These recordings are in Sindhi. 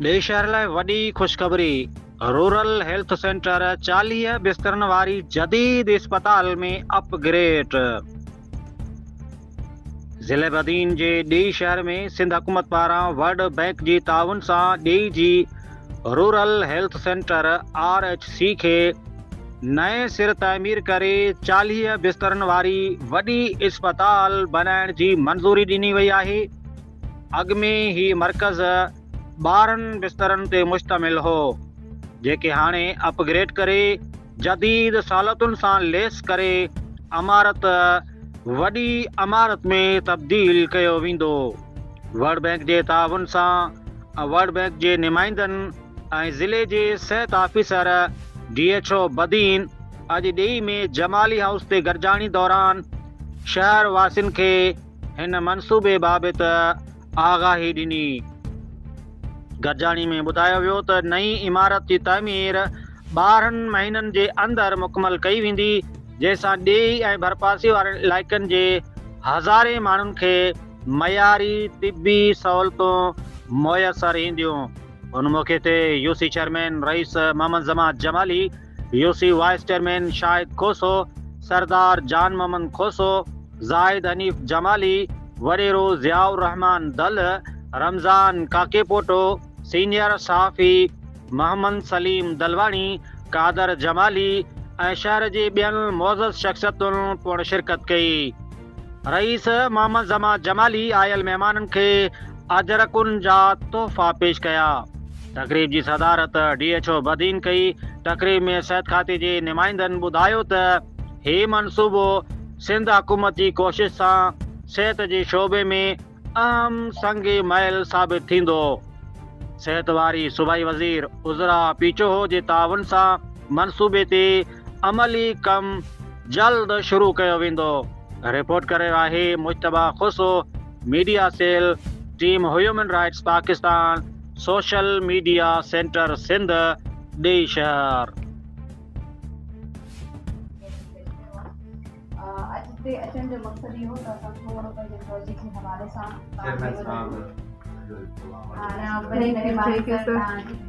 ڏيهي شهر لاء وڏي خوشخبري، رورل هيلٿ سينٽر 40 بسترن واري جديد اسپتال ۾ اپ گريڊ. ضلعي بدين جي ڏيهي شهر ۾ سنڌ حڪومت پاران ورلڊ بئنڪ جي تعاون سان ڏيهي جي rural health centre, R H C, کي نئين سر تعمير ڪري 40 بسترن واري وڏي اسپتال بنائڻ جي منظوري ڏني وئي آهي. اڳ ۾ هي مرڪز 12 بسترن تي مشتمل هو، جيڪي هاڻي اپ گريڊ ڪري جديد سهولتن سان ليس ڪري عمارت وڏي عمارت ۾ تبديل ڪيو ويندو. ورلڊ بئنڪ جي تعاون سان ورلڊ بئنڪ جي نمائندن ۽ ضلعي جي صحت officer D H O Badin اڄ ڏيئي ۾ جمالي هائوس تي گڏجاڻي دوران شهر واسين کي هن منصوبي بابت آگاهي ڏني. گڏجاڻي ۾ ٻڌايو ويو ته نئين عمارت جي تعمير 12 مهينن جي اندر مڪمل ڪئي ويندي، جنهن سان ڏيهي ۽ ڀرپاسي وارن علائقن جي هزارين ماڻهن کي معياري طبي سهولتون ميسر اينديون. ان موقعي تي يو سي چيئرمين رئيس Muhammad Zaman Jamali, U C vice chairman Shahid Khoso, Sardar Jan Muhammad Khoso, Zahid Hanif Jamali, وڏيرو ضياء الرحمان دل، رمضان ڪاڪيپوٽو، سينيئر صحافي محمد سليم دلواڻي، قادر جمالي ۽ شهر جي ٻين معزز شخصيتن پڻ شرڪت ڪئي. رئيس محمد زمان جمالي آيل مهمانن کي اجرڪن جا تحفا پيش ڪيا. تقريب جي صدارت ڊي ايڇ او بدين ڪئي. تقريب ۾ صحت کاتي جي نمائندن ٻڌايو ته هي منصوبو سنڌ حڪومت جي ڪوشش سان صحت جي شعبي ۾ اهم سنگ ميل ثابت ٿيندو. صحت واري صوبائي وزير عذرا پيچوهو جي تعاون سان منصوبي تي عملي ڪم جلد شروع ڪيو ويندو. رپورٽ ڪري رهيو آهي Mujtaba Khoso, media cell, team human rights Pakistan, social media centre Sindh, ڏيئي شهر. اڄ هتي اچڻ جو مقصد اهو ته اسان ٿورو پنهنجي پروجيڪٽ جي حوالي سان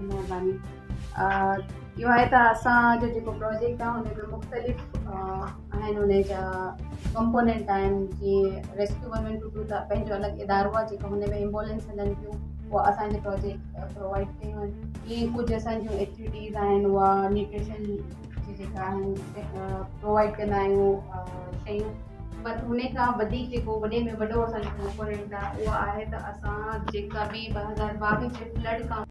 مهرباني اهو آهي ته اسان جو جيڪو پروجيڪٽ آهي ان ۾ مختلف آهن ان جا ڪمپوننٽ آهن جيئن ريسڪيو 1122 ته پنهنجو الڳ ادارو آهي جيڪو هن ۾ ايمبولينس هلن ٿيون اها اسانجي پروجيڪٽ پرووائڊ ڪيون آهن ائين ڪجهه اسانجون ايڪٽيوٽيز آهن اها نيوٽريشن جي جيڪا آهن پرووائڊ ڪندا آهيون شيون پر ان کان وڌيڪ جيڪو وڏي ۾ وڏو اسانجو ڪمپوننٽ آهي اهو آهي ته اسان جيڪا به 2022 جي فلڊ کان